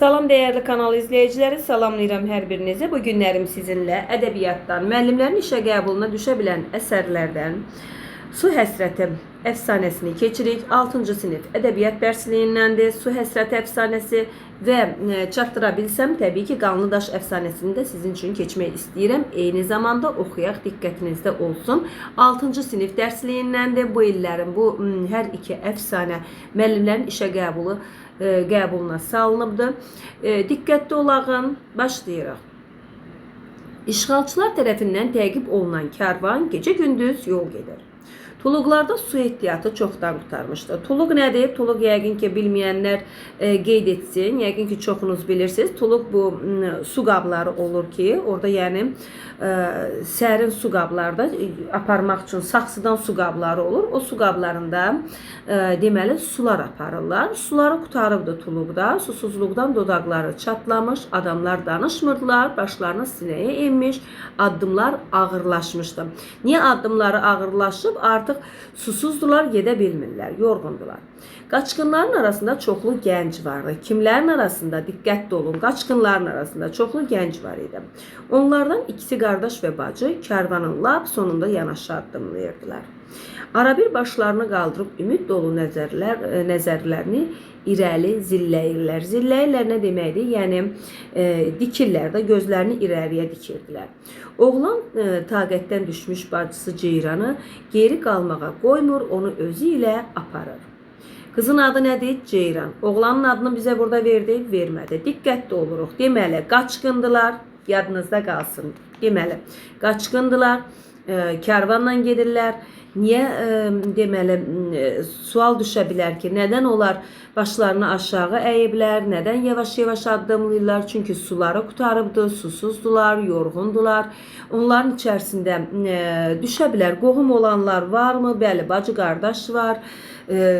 Salam dəyərli kanal izləyiciləri, salamlayıram hər birinizi. Bu günlərim sizinlə ədəbiyyatdan, müəllimlərin işə qəbuluna düşə bilən əsərlərdən Su Həsrəti əfsanəsini keçirik. 6-cı sinif ədəbiyyat dərsliyindəndir. Su Həsrəti əfsanəsi və çatdıra bilsəm, təbii ki, Qanlı Daş əfsanəsini də sizin üçün keçmək istəyirəm. Eyni zamanda oxuyaq, diqqətinizdə olsun. 6-cı sinif dərsliyindəndir. Bu illərin bu hər iki əfsanə müəllimlərin işə qəbuluna salınıbdır. Diqqətli olağın, başlayırıq. İşğalçılar tərəfindən təqib olunan karvan gecə-gündüz yol gedir. Tuluqlarda su ehtiyatı çoxdan qurtarmışdı. Tuluq nədir? Tuluq yəqin ki, bilməyənlər qeyd etsin. Yəqin ki, çoxunuz bilirsiniz. Tuluq bu su qabları olur ki, orada yəni sərin su qablarda aparmaq üçün saxsıdan su qabları olur. O su qablarında deməli sular aparırlar. Suları qurtarıbdı tuluqda. Susuzluqdan dodaqları çatlamış, adamlar danışmırdılar, başlarını sinəyə enmiş, addımlar ağırlaşmışdı. Niyə addımları ağırlaşıb? Artıq susuzdular, gedə bilmirlər, yorğundular. Qaçqınların arasında çoxlu gənc vardı. Kimlərin arasında? Diqqətli olun. Qaçqınların arasında çoxlu gənc var idi. Onlardan ikisi qardaş və bacı karvanın lap sonunda yanaşı addımlayırdılar. Arabir başlarını qaldırıb ümid dolu nəzərlərini irəli zilləyirlər. Zilləyirlər nə deməkdir? Yəni dikirlər də, gözlərini irəliyə dikirdilər. Oğlan taqətdən düşmüş bacısı Ceyranı geri qalmağa qoymur, onu özü ilə aparır. Qızın adı nədir? Ceyran. Oğlanın adını bizə burada verdi, vermədi. Diqqətli oluruq. Deməli, qaçqındılar, yadınızda qalsın. Deməli, qaçqındılar, karvanla gedirlər. Niyə deməli sual düşə bilər ki, nədən onlar başlarını aşağı əyiblər, nədən yavaş-yavaş addımlayırlar? Çünki suları qurtarıbdı, susuzdular, yorğundular. Onların içərisində düşə bilər qohum olanlar varmı? Bəli, bacı qardaş var.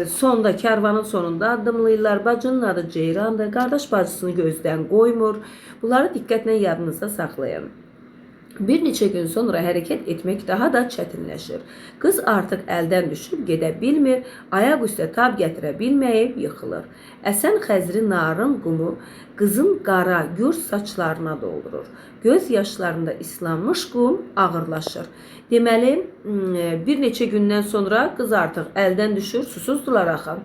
Sonda karvanın sonunda addımlayırlar. Bacının adı Ceyrandır. Qardaş bacısını gözdən qoymur. Bunları diqqətlə yadınızda saxlayın. Bir neçə gün sonra hərəkət etmək daha da çətinləşir. Qız artıq əldən düşüb gedə bilmir, ayaq üstə tab gətirə bilməyib yıxılır. Əsən xəzri narın qumu qızın qara gür saçlarına doldurur. Göz yaşlarında islanmış qum ağırlaşır. Deməli, bir neçə gündən sonra qız artıq əldən düşür, susuzdular axı.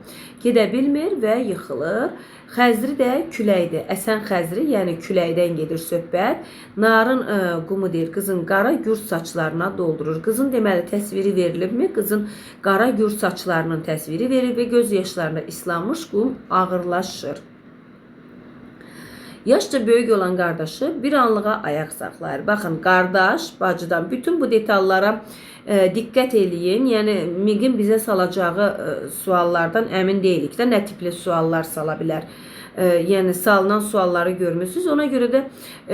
Gedə bilmir və yıxılır. Xəzri də küləkdir. Əsən xəzri, yəni küləkdən gedir söhbət. Narın qumu deyir, qızın qara gür saçlarına doldurur. Qızın deməli təsviri verilibmi? Qızın qara gür saçlarının təsviri verilib və göz yaşlarında islanmış qum ağırlaşır. Yaşca böyük olan qardaşı bir anlığa ayaq saxlayır. Baxın, qardaş bacıdan bütün bu detallara diqqət eləyin. Yəni MİQ-in bizə salacağı suallardan əmin deyilik də, nə tipli suallar sala bilər. Yəni salınan sualları görmüsünüz. Ona görə də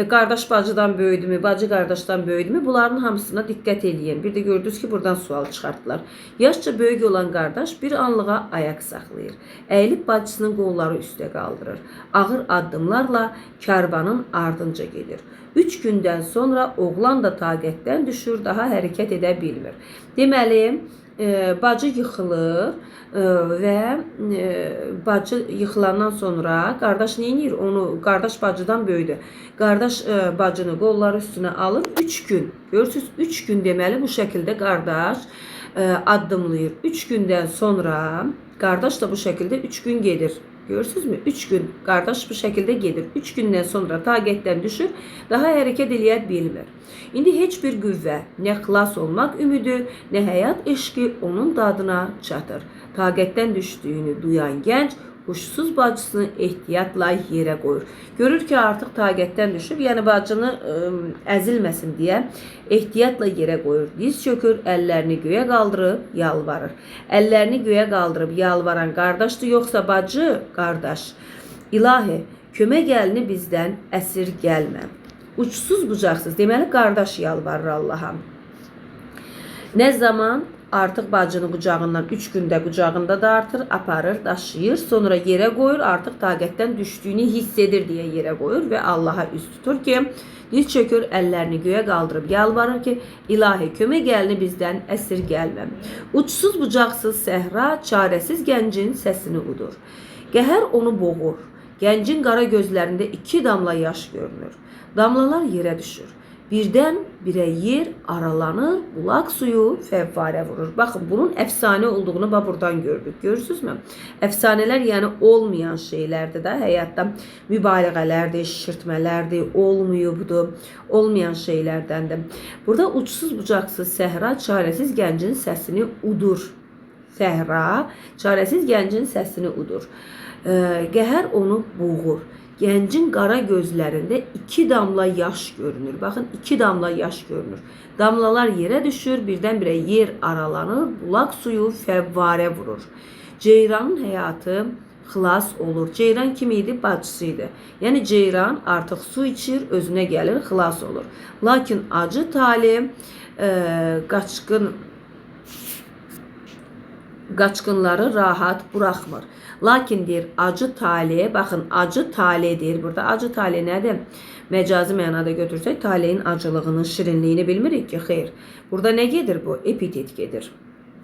qardaş bacıdan böyüdümü, bacı qardaşdan böyüdümü, bunların hamısına diqqət eləyin. Bir də gördünüz ki, buradan sual çıxartdılar. Yaşca böyük olan qardaş bir anlığa ayaq saxlayır. Əyilib bacısının qolları üstə qaldırır. Ağır addımlarla karvanın ardınca gedir. 3 gündən sonra oğlan da taqətdən düşür, daha hərəkət edə bilmir. Deməli, bacı yıxılır və bacı yıxılandan sonra qardaş nə edir? Onu qardaş bacıdan böyüdü. Qardaş bacını qolları üstünə alır 3 gün. Görürsüz, 3 gün deməli bu şəkildə qardaş addımlayır. 3 gündən sonra qardaş da bu şəkildə 3 gün gedir. Görürsünüzmü? 3 gün qardaş bu şəkildə gedir. 3 gündən sonra taqətdən düşür, daha hərəkət eləyə bilmir. İndi heç bir qüvvə, nə xilas olmaq ümidi, nə həyat eşqi onun dadına çatır. Taqətdən düşdüyünü duyan gənc huşsuz bacısını ehtiyatla yerə qoyur. Görür ki, artıq taqətdən düşüb, yəni bacını əzilməsin deyə ehtiyatla yerə qoyur. Diz çökür, əllərini göyə qaldırıb yalvarır. Əllərini göyə qaldırıb yalvaran qardaşdır, yoxsa bacı? Qardaş. İlahi, kömək əlini bizdən əsir gəlmə. Uçsuz bucaqsız. Deməli, qardaş yalvarır Allaha. Nə zaman artıq bacını qucağından 3 gündə qucağında dartır, aparır, daşıyır, sonra yerə qoyur, artıq taqətdən düşdüyünü hiss edir deyə yerə qoyur və Allaha üz tutur ki, diz çökür, əllərini göyə qaldırıb yalvarır ki, ilahi kömək əlini bizdən əsir gəlmə. Uçsuz bucaqsız səhra çarəsiz gəncin səsini udur. Qəhər onu boğur. Gəncin qara gözlərində 2 damla yaş görünür. Damlalar yerə düşür. Birdən birə yer aralanır, bulaq suyu fəvvarə vurur. Baxın, bunun əfsanə olduğunu bax buradan gördük. Görürsünüzmü? Əfsanələr yəni olmayan şeylərdir də, həyatda mübaliğələrdir, şişirtmələrdir, olmayıbdır, olmayan şeylərdəndir. Burada uçsuz bucaqsız səhra çarəsiz gəncin səsini udur. Səhra çarəsiz gəncin səsini udur. Qəhər onu boğur. Gəncin qara gözlərində 2 damla yaş görünür. Baxın, 2 damla yaş görünür. Damlalar yerə düşür, birdən-birə yer aralanır, bulaq suyu fəvvarə vurur. Ceyranın həyatı xilas olur. Ceyran kim idi? Bacısı idi. Yəni ceyran artıq su içir, özünə gəlir, xilas olur. Lakin acı tale qaçqınları rahat buraxmır. Lakin deyir acı tale, baxın acı tale deyir burada. Acı tale nədir? Məcazi mənada götürsək taleyin acılığını, şirinliyini bilmirik ki, xeyr. Burada nə gedir bu? Epitet gedir.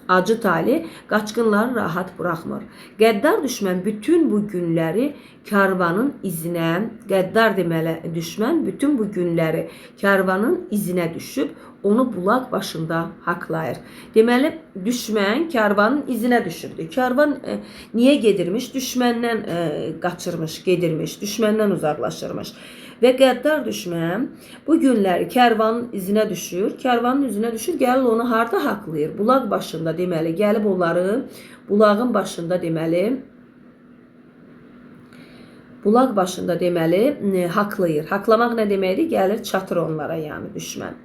Acı tale qaçqınları rahat buraxmır. Qəddar düşmən bütün bu günləri karvanın izinə, qəddar deməli düşmən bütün bu günləri karvanın izinə düşüb onu bulaq başında haqlayır. Deməli düşmən karvanın izinə düşübdür. Karvan niyə gedirmiş? Düşməndən qaçırmış, gedirmiş, düşməndən uzaqlaşırmış. Və qəddar düşmən bu günləri karvanın izinə düşür, karvanın izinə düşür, gəlir onu harda haqlayır? Bulaq başında deməli, gəlib onları bulağın başında deməli, bulaq başında deməli haqlayır. Haqlamaq nə deməkdir? Gəlir çatır onlara, yəni düşmən.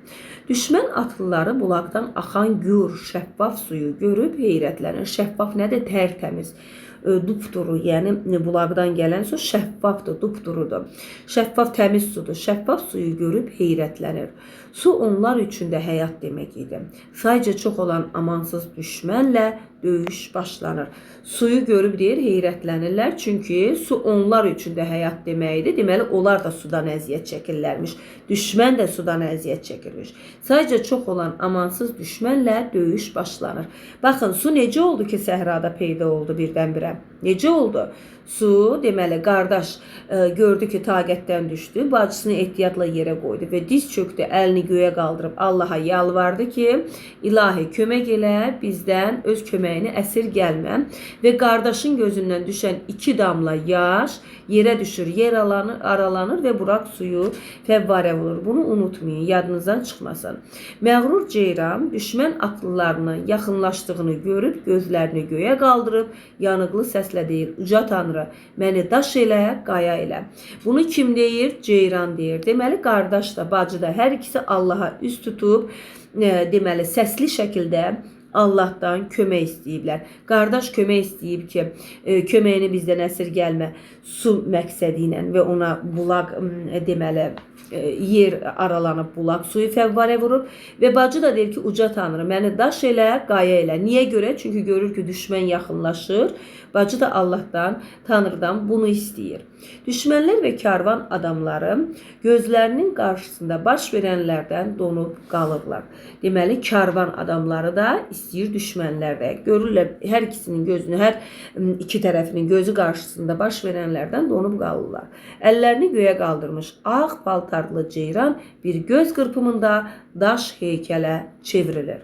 Düşmən atlıları bulaqdan axan gür, şəffaf suyu görüb heyrətlənir. Şəffaf nədir? Tərtəmiz. Dupduru, yəni bulaqdan gələn su şəffafdır, dupdurudur. Şəffaf təmiz sudur. Şəffaf suyu görüb heyrətlənir. Su onlar üçün də həyat demək idi. Sayca çox olan amansız düşmənlə döyüş başlanır. Suyu görüb deyir, heyrətlənirlər. Çünki su onlar üçün də həyat deməkdir. Deməli, onlar da sudan əziyyət çəkirlərmiş. Düşmən də sudan əziyyət çəkirmiş. Sayca çox olan amansız düşmənlə döyüş başlanır. Baxın, su necə oldu ki, səhrada peyda oldu birdən-birə? Necə oldu? Su, deməli, qardaş gördü ki, taqətdən düşdü, bacısını ehtiyatla yerə qoydu və diz çöktü, əlini göyə qaldırıb Allaha yalvardı ki, ilahi kömək elə, bizdən öz köməyini əsirgəlmə. Və qardaşın gözündən düşən 2 damla yaş yerə düşür, yer aralanır və bulaq suyu fəvvarə vurur. Bunu unutmayın, yadınızdan çıxmasın. Məğrur ceyran düşmən atlılarının yaxınlaşdığını görüb, gözlərini göyə qaldırıb, yanıqlı səslə deyir, uca Tanrı, məni daş elə, qaya elə. Bunu kim deyir? Ceyran deyir. Deməli, qardaş da, bacı da hər ikisi Allaha üz tutub, deməli, səsli şəkildə Allahdan kömək istəyiblər. Qardaş kömək istəyib ki, köməyini bizdən əsirgəlmə su məqsədi ilə və ona bulaq deməli yer aralanıb bulaq suyu fəvvarə vurub və bacı da deyir ki, uca Tanrı, məni daş elə, qaya elə. Niyə görə? Çünki görür ki, düşmən yaxınlaşır. Bacı da Allahdan, Tanrıdan bunu istəyir. Düşmənlər və karvan adamları gözlərinin qarşısında baş verənlərdən donub qalıblar. Deməli, karvan adamları da istəyir düşmənlər də. Görürlər, hər ikisinin gözünü, hər iki tərəfinin gözü qarşısında baş verənlərdən donub qalırlar. Əllərini göyə qaldırmış ağ paltarlı ceyran bir göz qırpımında daş heykələ çevrilir.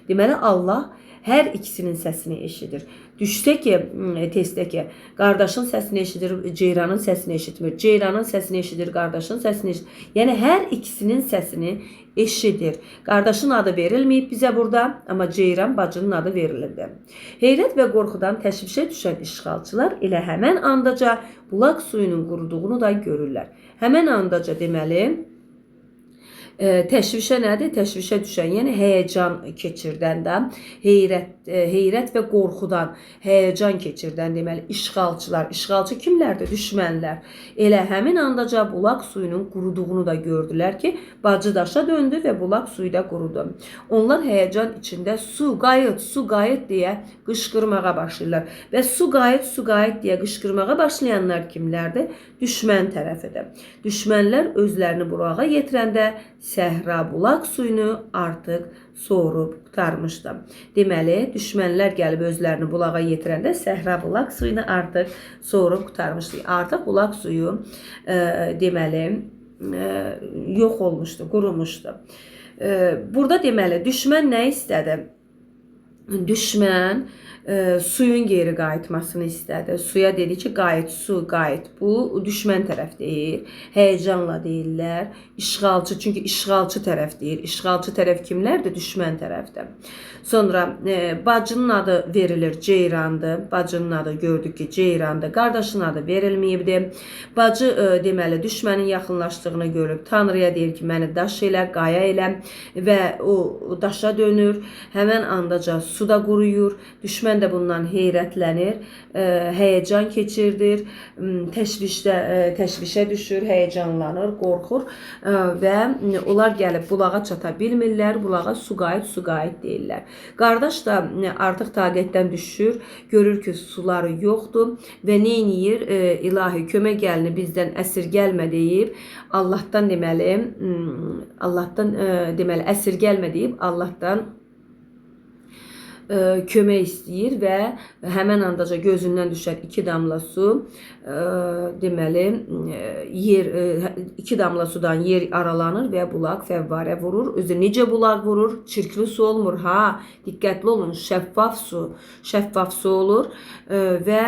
Deməli, Allah hər ikisinin səsini eşidir. Düşsə ki, testdə ki, qardaşın səsini eşidir, ceyranın səsini eşitmir. Ceyranın səsini eşidir, qardaşın səsini eşidir. Yəni, hər ikisinin səsini eşidir. Qardaşın adı verilməyib bizə burada, amma ceyran bacının adı verilirdi. Heyrət və qorxudan təşvişə düşən işğalçılar elə həmən andaca bulaq suyunun quruduğunu da görürlər. Həmən andaca deməli, təşvişə nədir? Təşvişə düşən, yəni həyəcan keçirdən də, heyrət və qorxudan həyəcan keçirdən deməli işğalçılar. İşğalçı kimlərdir? Düşmənlər. Elə həmin andaca bulaq suyunun quruduğunu da gördülər ki, bacı daşa döndü və bulaq suyu da qurudu. Onlar həyəcan içində su qayıt, su qayıt deyə qışqırmağa başlayırlar. Və su qayıt, su qayıt deyə qışqırmağa başlayanlar kimlərdir? Düşmən tərəfidir. Düşmənlər özlərini bulağa yetirəndə Səhra bulaq suyunu artıq sorub qurtarmışdı. Deməli, düşmənlər gəlib özlərini bulağa yetirəndə səhra bulaq suyunu artıq sorub qurtarmışdı. Artıq bulaq suyu deməli yox olmuşdu, qurumuşdu. Burada deməli, düşmən nə istədi? Düşmən suyun geri qayıtmasını istədi. Suya dedi ki, qayıt su, qayıt. Bu düşmən tərəf deyir. Həyəcanla deyirlər. İşğalçı, çünki işğalçı tərəf deyir. İşğalçı tərəf kimlərdir? Düşmən tərəfdir. Sonra bacının adı verilir, Ceyrandır. Bacının adı gördük ki, Ceyrandır. Qardaşının adı verilməyibdir. Bacı deməli düşmənin yaxınlaşdığını görüb Tanrıya deyir ki, məni daş elə, qaya elə və o daşa dönür. Həmən andaca su da quruyur. Düşmən də bundan heyrətlənir, həyəcan keçirdir, təşvişə düşür, həyəcanlanır, qorxur və onlar gəlib bulağa çata bilmirlər. Bulağa su qayıt, su qayıt deyirlər. Qardaş da artıq taqətdən düşür, görür ki, suları yoxdur və nə eləyir? İlahi kömək gəlini bizdən əsirgəlmə deyib, Allahdan deməli, Allahdan deməli əsirgəlmə deyib, Allahdan kömək istəyir və həmən andaca gözündən düşən 2 damla su deməli yer 2 damla sudan yer aralanır və bulaq fəvvarə vurur. Özü necə bulaq vurur? Çirkli su olmur ha. Diqqətli olun, şəffaf su, şəffaf su olur və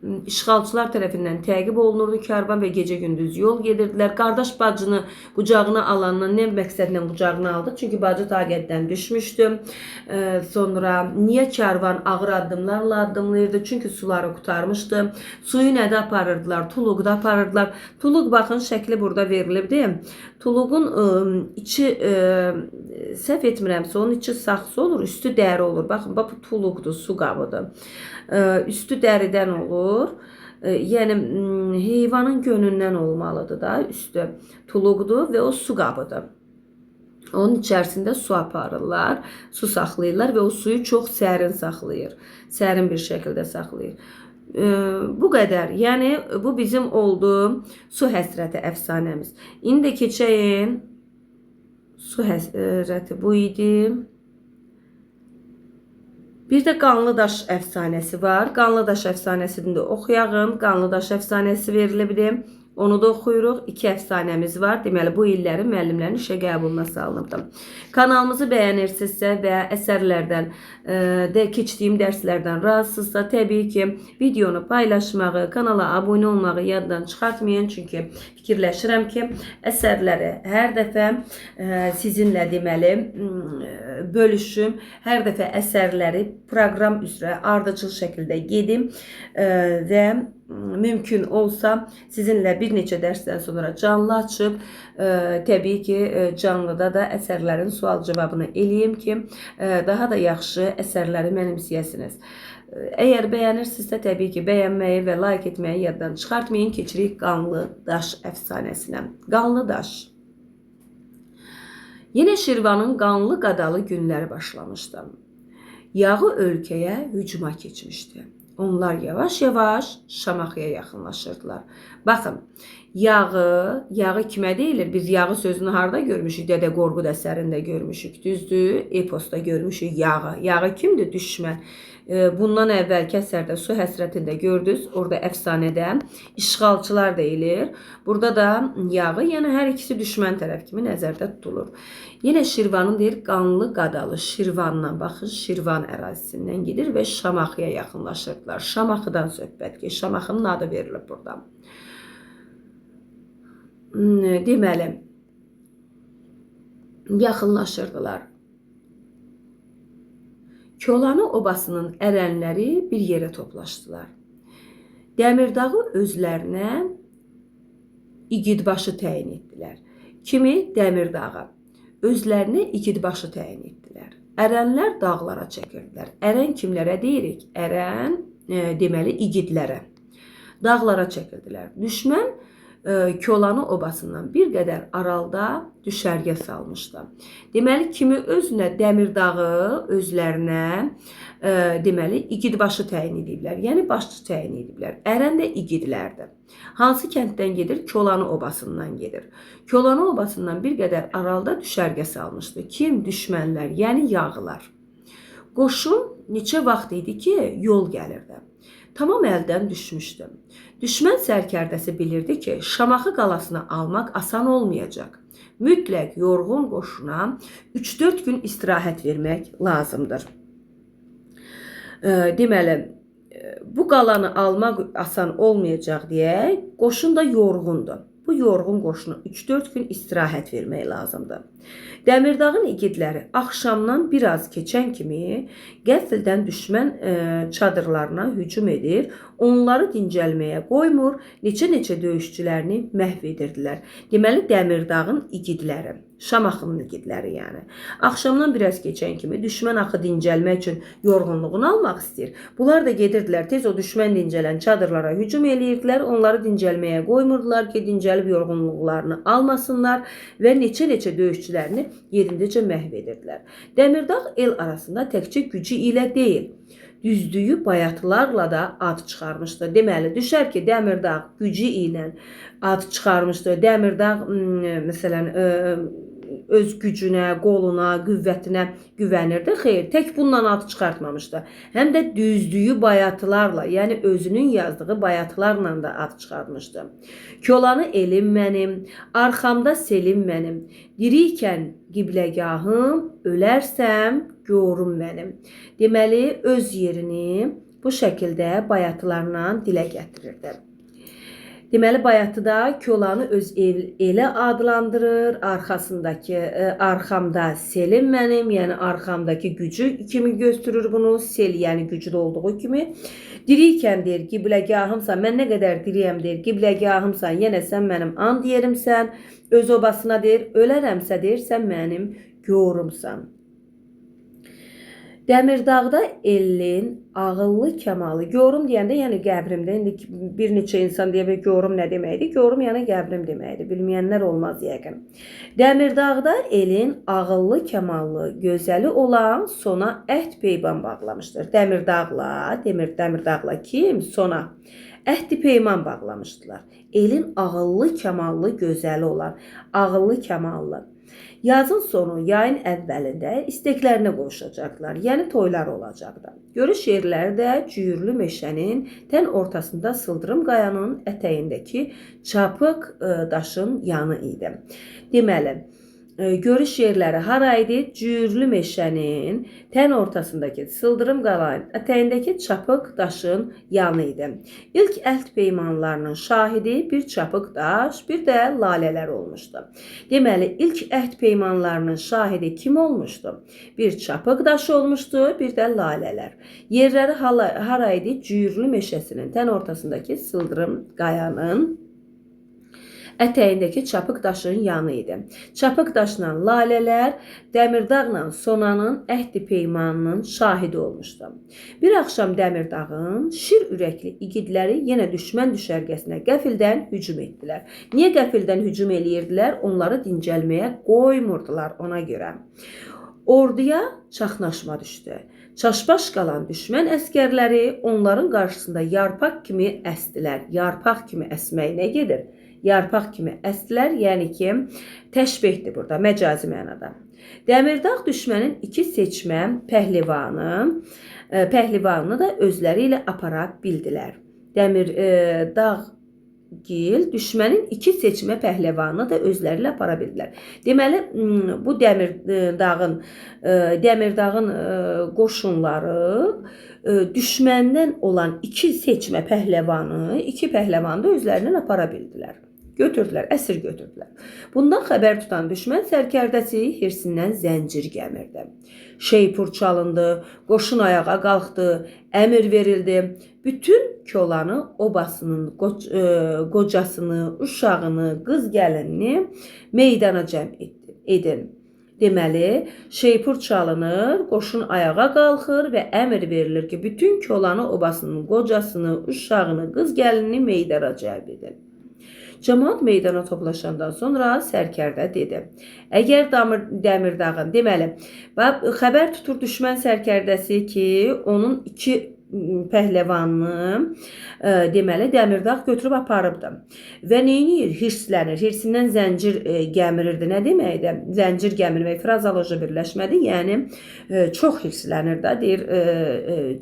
işğalçılar tərəfindən təqib olunurdu karvan və gecə-gündüz yol gedirdilər. Qardaş bacını qucağına alandan nə məqsədlə qucağına aldı? Çünki bacı taqətdən düşmüşdü. Sonra niyə karvan ağır addımlarla addımlayırdı? Çünki suları qurtarmışdı. Suyu nədə aparırdılar? Tuluqda aparırdılar. Tuluq baxın şəkli burada verilibdi. Tuluğun içi səhv etmirəmsə onun içi saxsı olur, üstü dəri olur. Baxın, bax bu tuluqdur, su qabıdır. Üstü dəridən olur. Yəni heyvanın gönündən olmalıdır da üstü tuluqdur və o su qabıdır. Onun içərisində su aparırlar, su saxlayırlar və o suyu çox sərin saxlayır. Sərin bir şəkildə saxlayır. Bu qədər. Yəni bu bizim oldu su həsrəti əfsanəmiz. İndi də keçəyin. Su həsrəti bu idi. Bir də Qanlı Daş əfsanəsi var. Qanlı Daş əfsanəsini də oxuyağım. Qanlı Daş əfsanəsi verilibdir. Onu da oxuyuruq. 2 əfsanəmiz var. Deməli, bu illərin müəllimlərin işə qəbuluna salınıbdır. Kanalımızı bəyənirsinizsə və əsərlərdən, də keçdiyim dərslərdən razısınızsa, təbii ki, videonu paylaşmağı, kanala abunə olmağı yaddan çıxartmayın. Çünki fikirləşirəm ki, əsərləri hər dəfə sizinlə deməli bölüşüm, hər dəfə əsərləri proqram üzrə ardıcıl şəkildə gedim və mümkün olsa sizinlə bir neçə dərsdən sonra canlı açıb, təbii ki, canlıda da əsərlərin sual-cavabını eləyim ki, daha da yaxşı əsərləri mənimsəyəsiniz. Əgər bəyənirsinizsə, təbii ki, bəyənməyi və like etməyi yaddan çıxartmayın. Keçirik Qanlı Daş əfsanəsinə. Qanlı Daş. Yenə Şirvanın qanlı qadalı günləri başlamışdı. Yağı ölkəyə hücuma keçmişdi. Onlar yavaş-yavaş Şamaxıya yaxınlaşırdılar. Baxın, yağı kimə deyilir? Biz yağı sözünü harda görmüşük? Dədə Qorqud əsərində görmüşük, düzdür? Eposda görmüşük yağı. Yağı kimdir? Düşmən. Bundan əvvəlki əsərdə Su həsrətində gördünüz. Orada əfsanədə işğalçılar deyilir. Burada da yağı, yəni hər ikisi düşmən tərəf kimi nəzərdə tutulur. Yenə Şirvanın deyir qanlı qadalı Şirvandan, baxın, Şirvan ərazisindən gedir və Şamaxıya yaxınlaşırdılar. Şamaxıdan söhbət ki, Şamaxının adı verilib burada. Deməli, yaxınlaşırdılar. Kolanı obasının ərənləri bir yerə toplaşdılar. Dəmirdağı özlərinə igidbaşı təyin etdilər. Kimi? Dəmirdağı. Özlərinə igidbaşı təyin etdilər. Ərənlər dağlara çəkirdilər. Ərən kimlərə deyirik? Ərən deməli igidlərə. Dağlara çəkildilər. Düşmən Kolanı obasından bir qədər aralıda düşərgə salmışdı. Deməli, kimi özünə Dəmirdağı özlərinə deməli igidbaşı təyin ediblər. Yəni başçı təyin ediblər. Ərən də igidlərdir. Hansı kənddən gedir? Kolanı obasından gedir. Kolanı obasından bir qədər aralıda düşərgə salmışdı. Kim? Düşmənlər, yəni yağılar. Qoşun neçə vaxt idi ki, yol gəlirdi. Tamam əldən düşmüşdü. Düşmən sərkərdəsi bilirdi ki, Şamaxı qalasını almaq asan olmayacaq. Mütləq yorğun qoşuna 3-4 gün istirahət vermək lazımdır. Deməli, bu qalanı almaq asan olmayacaq deyə qoşun da yorğundur. Bu yorğun qoşuna 3-4 gün istirahət vermək lazımdır. Dəmirdağın igidləri axşamdan biraz keçən kimi qəfildən düşmən çadırlarına hücum edir, onları dincəlməyə qoymur, neçə-neçə döyüşçülərini məhv edirdilər. Deməli, Dəmirdağın igidləri, Şamaxının igidləri yəni. Axşamdan biraz keçən kimi düşmən axı dincəlmək üçün yorğunluğunu almaq istəyir. Bunlar da gedirdilər, tez o düşmən dincələn çadırlara hücum eləyirdilər, onları dincəlməyə qoymurdular ki, dincəlib yorğunluqlarını almasınlar və neçə-neçə döyüşçülərini yerindəcə məhv edirdilər. Dəmirdağ el arasında təkcə gücü ilə deyil, düzdüyü bayatılarla da ad çıxarmışdı. Deməli, düşər ki, Dəmirdağ gücü ilə ad çıxarmışdı. Dəmirdağ, məsələn, öz gücünə, qoluna, qüvvətinə güvənirdi. Xeyr, tək bununla ad çıxartmamışdı. Həm də düzdüyü bayatılarla, yəni özünün yazdığı bayatılarla da ad çıxartmışdı. Kolanı elim mənim, arxamda selim mənim, diriykən qibləgahım, ölərsəm gorum mənim. Deməli, öz yerini bu şəkildə bayatılarla dilə gətirirdi. Deməli, bayatıda Kolanı öz elə adlandırır, arxasındakı, arxamda selim mənim, yəni arxamdakı gücü kimi göstərir bunu, sel, yəni güclü olduğu kimi. Diriykən deyir, qibləgahımsan, mən nə qədər diriyəm deyir, qibləgahımsan, yenə sən mənim and yerimsən, öz obasına deyir, ölərəmsə deyir, sən mənim gorumsan. Dəmirdağda elin ağıllı kəmalı. Gorum deyəndə, yəni qəbrimdə, indi bir neçə insan deyə bilər, gorum nə deməkdir? Gorum yəni qəbrim deməkdir. Bilməyənlər olmaz yəqin. Dəmirdağda elin ağıllı kəmallı, gözəli olan Sona əhd peyman bağlamışdır. Dəmirdağla, Dəmirdağla kim? Sona əhd peyman bağlamışdılar. Elin ağıllı kəmallı, gözəli olan, ağıllı kəmallı. Yazın sonu, yayın əvvəlində istəklərinə qovuşacaqlar, yəni toylar olacaqdı. Görüş yerləri də Cüyürlü meşənin tən ortasında Sıldırım qayanın ətəyindəki çapıq daşın yanı idi. Deməli, görüş yerləri hara idi? Cüyürlü meşənin tən ortasındakı Sıldırım qayanın ətəyindəki çapıq daşın yanı idi. İlk əhd peymanlarının şahidi bir çapıq daş, bir də lalələr olmuşdu. Deməli, ilk əhd peymanlarının şahidi kim olmuşdu? Bir çapıq daş olmuşdu, bir də lalələr. Yerləri hara idi? Cüyürlü meşəsinin tən ortasındakı Sıldırım qayanın ətəyindəki çapıq daşın yanı idi. Çapıq daşla lalələr Dəmirdağla Sonanın əhd peymanının şahidi olmuşdu. Bir axşam Dəmirdağın şir ürəkli igidləri yenə düşmən düşərgəsinə qəfildən hücum etdilər. Niyə qəfildən hücum eləyirdilər? Onları dincəlməyə qoymurdular ona görə. Orduya çaxnaşma düşdü. Çaşbaş qalan düşmən əskərləri onların qarşısında yarpaq kimi əsdilər. Yarpaq kimi əsmək nə gedir? Yarpaq kimi əsdilər, yəni ki, təşbehdir burada, məcazi mənada. Dəmirdağ düşmənin iki seçmə pəhlivanını da özləri ilə apara bildilər. Dəmirdağ gil düşmənin iki seçmə pəhləvanını da özləri ilə apara bildilər. Deməli, bu Dəmirdağın qoşunları düşməndən olan iki seçmə pəhləvanı, iki pəhləvanı da özlərindən apara bildilər. Götürdülər, əsir götürdülər. Bundan xəbər tutan düşmən sərkərdəsi hirsindən zəncir gəmirdi. Şeypur çalındı, qoşun ayağa qalxdı, əmir verildi. Bütün Kolanı, obasının qocasını, uşağını, qız gəlinini meydana cəm edin. Deməli, şeypur çalınır, qoşun ayağa qalxır və əmr verilir ki, bütün Kolanı, obasının qocasını, uşağını, qız gəlinini meydana cəlb edin. Camaat meydana toplaşandan sonra sərkərdə dedi: "Əgər Dəmirdağın, deməli, bax xəbər tutur düşmən sərkərdəsi ki, onun iki pəhləvanını deməli Dəmirdağ götürüb aparıbdı. Və neyniyir? Hirslənir. Hirsindən zəncir gəmirirdi. Nə deməkdir? Zəncir gəmirmək frazeoloji birləşmədir. Yəni çox hirslənir də. Deyir,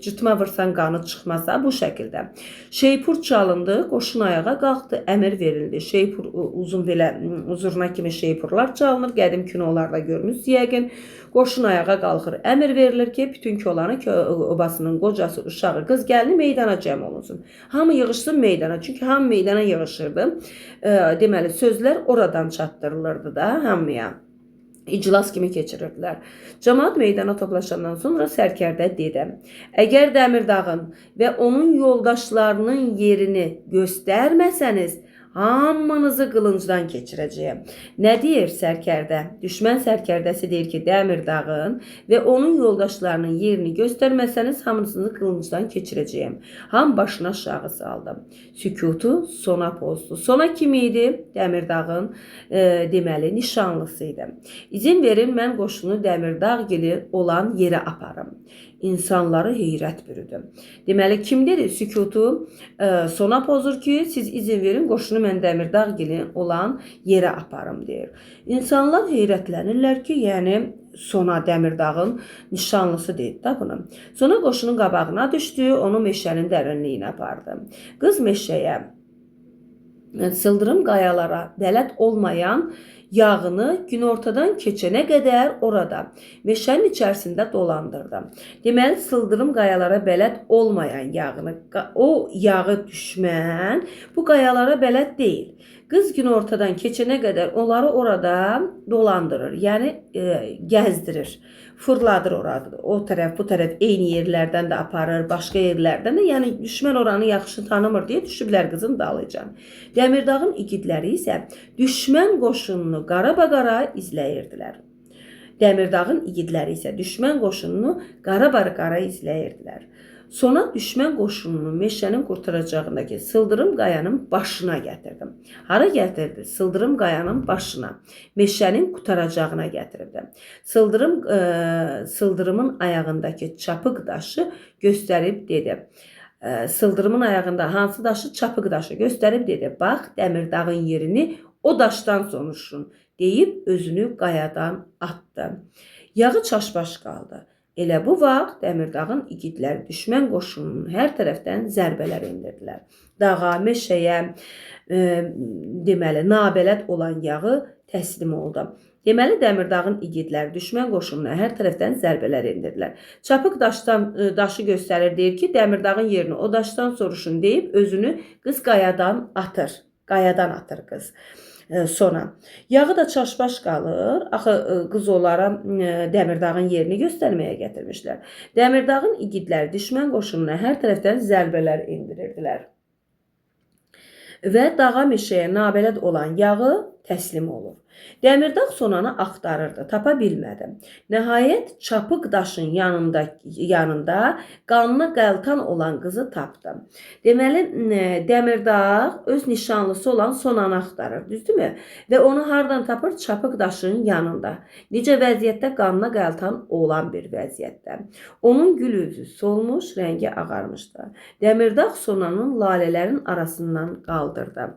cıtma vursan qanı çıxmasa bu şəkildə. Şeypur çalındı, qoşun ayağa qalxdı, əmir verildi. Şeypur uzun belə zurna kimi şeypurlar çalınır. Qədim kinolarda görmüsünüz yəqin. Qoşun ayağa qalxır. Əmir verilir ki, bütün kolanı, obasının qocası, uşağı, qız gəlini meydana cəm olunsun. Hamı yığışsın meydana. Çünki hamı meydana yığışırdı. Deməli, sözlər oradan çatdırılırdı da hamıya. İclas kimi keçirirdilər. Camaat meydana toplaşandan sonra sərkərdə dedi: "Əgər Dəmirdağın və onun yoldaşlarının yerini göstərməsəniz, hamınızı qılıncdan keçirəcəyəm." Nə deyir sərkərdə? Düşmən sərkərdəsi deyir ki, Dəmirdağın və onun yoldaşlarının yerini göstərməsəniz, hamınızı qılıncdan keçirəcəyəm. Hamı başını aşağı saldı. Sükutu Sona pozdu. Sona kim idi? Dəmirdağın deməli nişanlısı idi. "İzin verin, mən qoşunu Dəmirdağ gili olan yerə aparım." İnsanları heyrət bürüdü. Deməli, kim dedi? Sükutu Sona pozur ki, siz izin verin, qoşunu mən Dəmirdağ gili olan yerə aparım deyir. İnsanlar heyrətlənirlər ki, yəni Sona Dəmirdağın nişanlısı deyir da bunu. Sona qoşunun qabağına düşdü, onu meşənin dərinliyinə apardı. Qız meşəyə, sıldırım qayalara bələd olmayan yağını günortadan keçənə qədər orada meşənin içərisində dolandırdı. Deməli, sıldırım qayalara bələd olmayan yağını, o yağı düşmən bu qayalara bələd deyil. Qız günortadan keçənə qədər onları orada dolandırır, yəni gəzdirir, fırladır orada. O tərəf, bu tərəf eyni yerlərdən də aparır, başqa yerlərdən də. Yəni düşmən oranı yaxşı tanımır deyə düşüblər qızın dalınca. Dəmirdağın igidləri isə düşmən qoşununu qarabaqara izləyirdilər. Dəmirdağın igidləri isə düşmən qoşununu qarabaqara izləyirdilər. Sona düşmən qoşununu meşənin qurtaracağındakı sıldırım qayanın başına gətirdim. Hara gətirdi? Sıldırım qayanın başına. Meşənin qurtaracağına gətirdi. Sıldırımın ayağındakı çapıq daşı göstərib dedi. Sıldırımın ayağında hansı daşı? Çapıq daşı göstərib dedi. Bax, Dəmirdağın yerini o daşdan soruşun deyib özünü qayadan atdı. Yağı çaşbaş qaldı. Elə bu vaxt Dəmirdağın igidləri düşmən qoşununun hər tərəfdən zərbələr endirdilər. Dağa, meşəyə, deməli, nabələd olan yağı təslim oldu. Deməli, Dəmirdağın igidləri düşmən qoşununa hər tərəfdən zərbələr endirdilər. Çapıq daşdan daşı göstərir, deyir ki, Dəmirdağın yerini o daşdan soruşun deyib özünü qız qayadan atır. Qayadan atır qız. Sona. Yağı da çaşbaş qalır. Axı qız onlara Dəmirdağın yerini göstərməyə gətirmişlər. Dəmirdağın igidləri düşmən qoşununa hər tərəfdən zərbələr endirirdilər. Və dağa meşəyə nabələd olan yağı təslim olur. Dəmirdağ Sonanı axtarırdı, tapa bilmədi. Nəhayət çapıq daşın yanında qanına qəltan olan qızı tapdı. Deməli, Dəmirdağ öz nişanlısı olan Sonanı axtarır, düzdürmü? Və onu hardan tapır? Çapıq daşın yanında. Necə vəziyyətdə? Qanına qəltan olan bir vəziyyətdə. Onun gül üzü solmuş, rəngi ağarmışdı. Dəmirdağ Sonanın lalələrin arasından qaldırdı.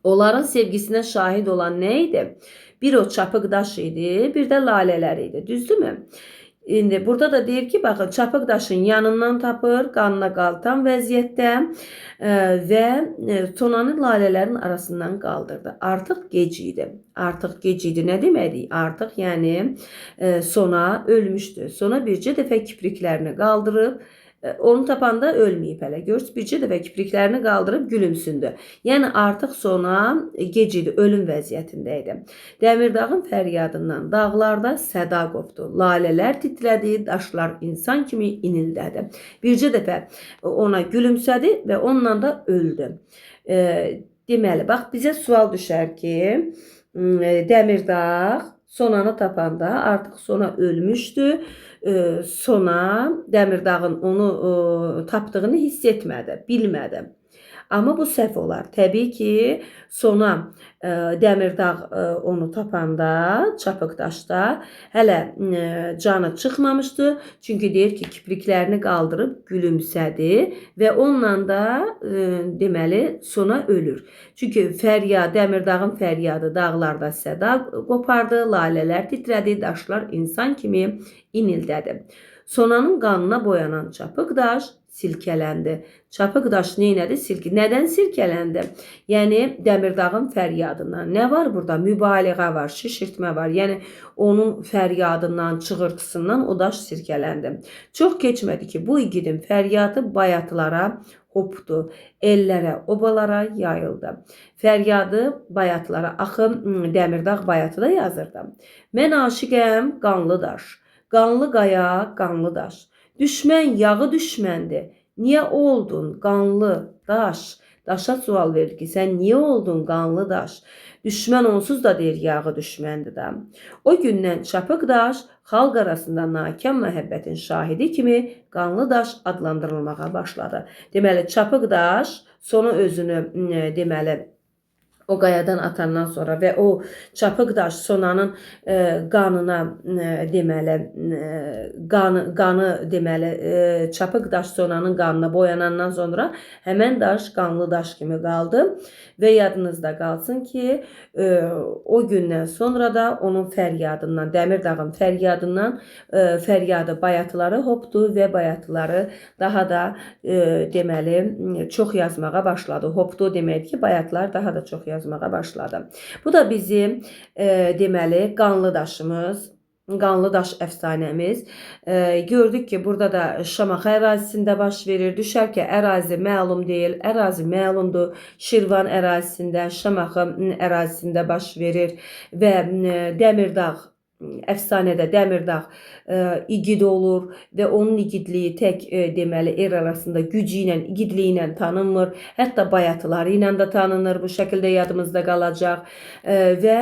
Onların sevgisinə şahid olan nə idi? Bir o çapıq daş idi, bir də lalələr idi. Düzdürmü? İndi burada da deyir ki, baxın, çapıq daşın yanından tapır, qanına qaltan vəziyyətdə və Sonanı lalələrin arasından qaldırdı. Artıq gec idi. Artıq gec idi. Nə deməkdir? Artıq, yəni Sona ölmüşdü. Sona bircə dəfə kipriklərini qaldırıb, onu tapanda ölməyib hələ. Görürsünüz, bircə dəfə kipriklərini qaldırıb gülümsündü. Yəni artıq Sona gec idi, ölüm vəziyyətində idi. Dəmirdağın fəryadından dağlarda səda qopdu. Lalələr titrədi, daşlar insan kimi inildədi. Bircə dəfə ona gülümsədi və onunla da öldü. Deməli, bax bizə sual düşər ki, Dəmirdağ Sonanı tapanda artıq Sona ölmüşdü. Sona Dəmirdağın onu tapdığını hiss etmədi, bilmədi. Amma bu səhv olar. Təbii ki, Sona Dəmirdağ onu tapanda Çapıqdaşda hələ canı çıxmamışdı. Çünki deyir ki, kipriklərini qaldırıb gülümsədi və onunla da deməli Sona ölür. Çünki fəryad, Dəmirdağın fəryadı dağlarda səda qopardı, lalələr titrədi, daşlar insan kimi inildədi. Sonanın qanına boyanan Çapıqdaş silkələndi. Çapıqdaş neynədi? Nədən silkələndi? Yəni Dəmirdağın fəryadından. Nə var burada? Mübaliğə var, şişirtmə var. Yəni onun fəryadından, çığırtısından o daş silkələndi. Çox keçmədi ki, bu igidin fəryadı bayatılara hopdu, ellərə, obalara yayıldı. Fəryadı bayatılara, axı Dəmirdağ bayatıda yazırdı. Mən aşiqəm qanlı daş, qanlı qaya, qanlı daş. Düşmən yağı düşməndir. Niyə oldun qanlı daş? Daşa sual verir ki, sən niyə oldun qanlı daş? Düşmən onsuz da deyir yağı düşməndir də. O gündən Çapıqdaş xalq arasında nakam məhəbbətin şahidi kimi qanlı daş adlandırılmağa başladı. Deməli, Çapıqdaş sonu özünü deməli o qayadan atandan sonra və o Çapıqdaş Sonanın qanına deməli qanı deməli Çapıqdaş Sonanın qanına boyanandan sonra həmən daş qanlı daş kimi qaldı və yadınızda qalsın ki, o gündən sonra da onun fəryadından, Dəmirdağın fəryadından fəryadı bayatıları hopdu və bayatıları daha da deməli çox yazmağa başladı. Hopdu deməkdir ki, bayatılar daha da çox yazmağa başladı. Bu da bizim deməli qanlı daşımız, qanlı daş əfsanəmiz. Gördük ki, burada da Şamaxı ərazisində baş verir. Düşər ki, ərazi məlum deyil, ərazi məlumdur. Şirvan ərazisində, Şamaxı ərazisində baş verir və Dəmirdağ əfsanədə Dəmirdağ igid olur və onun igidliyi tək deməli er arasında gücü ilə, igidliyi ilə tanınmır. Hətta bayatıları ilə də tanınır. Bu şəkildə yadımızda qalacaq. Və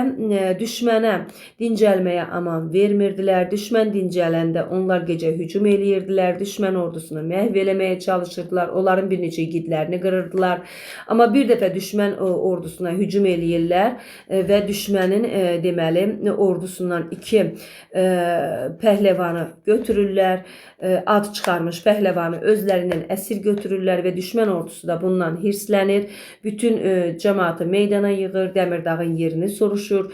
düşmənə dincəlməyə aman vermirdilər. Düşmən dincələndə onlar gecə hücum eləyirdilər. Düşmən ordusunu məhv eləməyə çalışırdılar. Onların bir neçə igidlərini qırırdılar. Amma bir dəfə düşmən ordusuna hücum eləyirlər və düşmənin deməli ordusundan iki pəhləvanı götürürlər, ad çıxarmış pəhləvanı özlərindən əsir götürürlər və düşmən ordusu da bundan hirslənir. Bütün cəmaatı meydana yığır, Dəmirdağın yerini soruşur.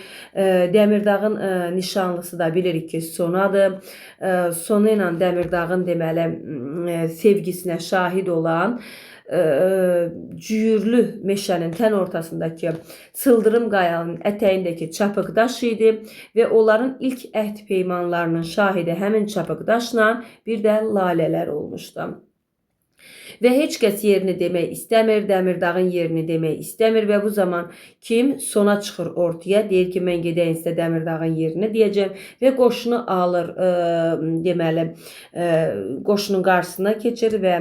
Dəmirdağın nişanlısı da bilirik ki, Sonadır. Sona ilə Dəmirdağın deməli sevgisinə şahid olan Cüyürlü meşənin tən ortasındakı Sıldırım qayanın ətəyindəki Çapıqdaş idi və onların ilk əhd peymanlarının şahidi həmin Çapıqdaşla bir də lalələr olmuşdu. Və heç kəs yerini demək istəmir, Dəmirdağın yerini demək istəmir və bu zaman kim sona çıxır ortaya, deyir ki, mən gedəyim sizə Dəmirdağın yerini deyəcəm və qoşunu alır, deməli, qoşunun qarşısına keçir və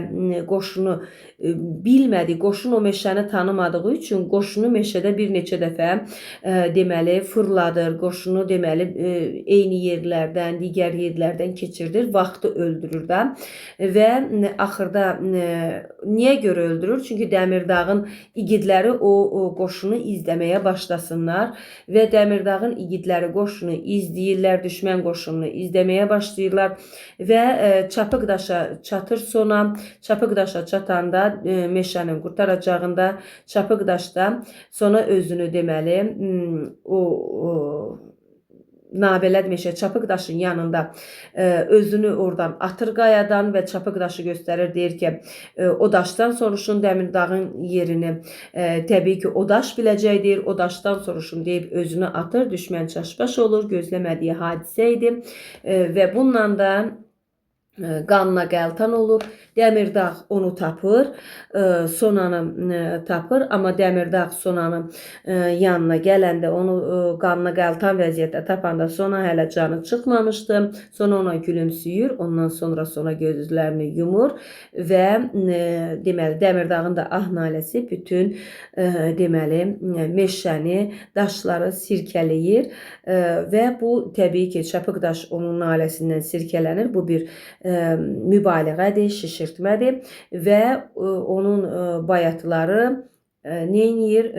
qoşunu bilmədi, qoşun o meşəni tanımadığı üçün qoşunu meşədə bir neçə dəfə deməli fırladır, qoşunu deməli eyni yerlərdən, digər yerlərdən keçirdir, vaxtı öldürür də və axırda niyə görə öldürür? Çünki Dəmirdağın igidləri o qoşunu izləməyə başlasınlar və Dəmirdağın igidləri qoşunu izləyirlər, düşmən qoşununu izləməyə başlayırlar və Çapıqdaşa çatır sona. Çapıqdaşa çatanda meşənin qurtaracağında Çapıqdaşda sona özünü deməli o nabələd meşə Çapıqdaşın yanında özünü oradan atır qayadan və Çapıqdaşı göstərir, deyir ki, o daşdan soruşun Dəmirdağın yerini. Təbii ki, o daş biləcəkdir, o daşdan soruşun deyib özünü atır, düşmən çaşbaş olur, gözləmədiyi hadisə idi və bununla da qanına qəltan olur. Dəmirdağ onu tapır, Sonanı tapır, amma Dəmirdağ Sonanın yanına gələndə onu qanına qəltan vəziyyətdə tapanda Sona hələ canı çıxmamışdı. Sona ona gülümsüyür, ondan sonra Sona gözlərini yumur və deməli Dəmirdağın da ah naləsi bütün deməli meşəni, daşları sirkələyir və bu təbii ki, Çapıqdaş onun naləsindən sirkələnir. Bu bir mübaliğədir, şişirtmədir. Qışqırtmadır və onun bayatıları neyniyir?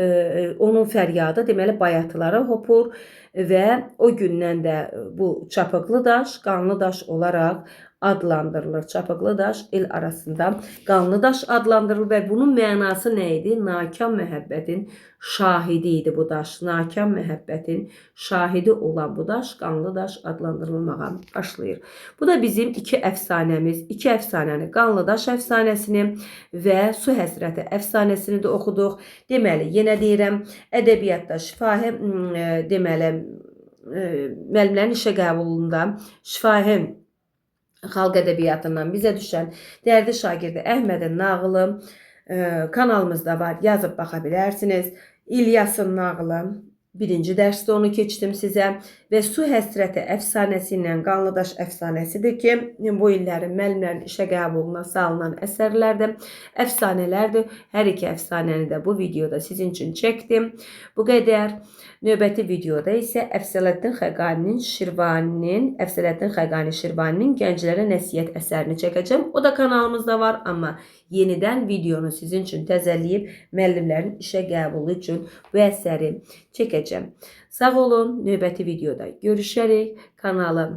Onun fəryadı deməli bayatılara hopur və o gündən də bu çapıqlı daş qanlı daş olaraq adlandırılır. Çapıqlı daş el arasında qanlı daş adlandırılır və bunun mənası nə idi? Nakam məhəbbətin şahidi idi bu daş. Nakam məhəbbətin şahidi olan bu daş qanlı daş adlandırılmağa başlayır. Bu da bizim iki əfsanəmiz. İki əfsanəni, qanlı daş əfsanəsini və su həsrəti əfsanəsini də oxuduq. Deməli, yenə deyirəm, ədəbiyyatda şifahi deməli müəllimlərin işə qəbulunda şifahi xalq ədəbiyyatından bizə düşən Dərdi Şagirdi Əhmədin nağılı kanalımızda var. Yazıb baxa bilərsiniz. İlyasın nağılı birinci dərsdə onu keçdim sizə və su həsrəti əfsanəsi ilə Qanlıdaş əfsanəsidir ki, bu illərin müəllimlərin işə qəbuluna salınan əsərlərdir, əfsanələrdir. Hər iki əfsanəni də bu videoda sizin üçün çəkdim. Bu qədər. Növbəti videoda isə Əfzələddin Xəqaninin Şirvaninin, Əfzələddin Xəqani Şirvaninin Gənclərə Nəsihət əsərini çəkəcəm. O da kanalımızda var, amma yenidən videonu sizin üçün təzələyib müəllimlərin işə qəbulu üçün bu əsəri çəkəcəm. Sağ olun. Növbəti videoda görüşərik. Kanala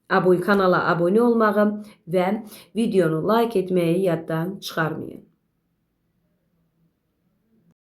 abunə olmağı və videonu like etməyi yaddan çıxarmayın.